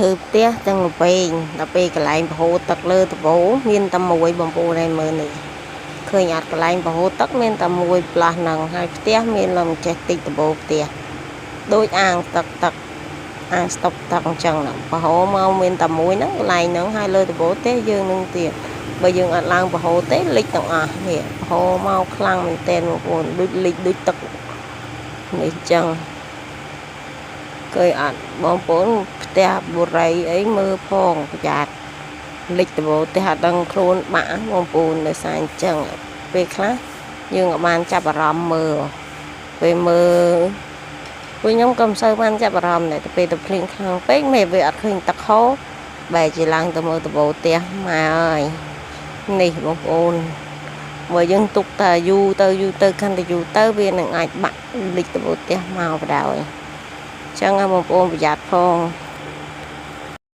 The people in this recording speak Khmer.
ធ្វើផ្ទះទាំងល្វែងដល់ពេលកន្លែងប្រហូរទឹកលើដបូមានតែមួយបងប្អូនឯងមើលនេះឃើញអត់កន្លែងប្រហូរទឹកមានតែមួយផ្លាស់ហ្នឹងហើយផ្ទះមានលំចេះតិចដបូផ្ទះដូចអាងទឹកទឹកអាងស្តុកទឹកអញ្ចឹងណាប្រហូរមកមានតែមួយហ្នឹងកន្លែងហ្នឹងហើយលើដបូផ្ទះយើងនឹងទៀតបើយើងអត់ឡើងប្រហូរទេលិចទាំងអស់នេះប្រហូរមកខ្លាំងមែនទែនបងប្អូនដូចលិចដូចទឹកនេះអញ្ចឹងឃើញអត់បងប្អូនផ្ទះបុរីអីមើលផងប្រយ័ត្នលិចដបូផ្ទះអត់ដឹងខ្លួនបាក់បងប្អូនដោយសារអញ្ចឹងពេលខ្លះយើងក៏បានចាប់អារម្មណ៍មើលពេលមើលពួកខ្ញុំក៏មិនសូវបានចាប់អារម្មណ៍ដែរតែពេលទៅភ្លៀងខ្លាំងពេកមេវាអត់ឃើញទឹកហូរបែរជាឡើងទៅមើលដបូផ្ទះម៉ែអើយនេះបងប្អូនបើយើងទុកតែយូរទៅយូរទៅកាន់តែយូរទៅវានឹងអាចបាក់លិចដបូផ្ទះមកបណ្ដោយចឹងបងប្អូនប្រយ័ត្នផង។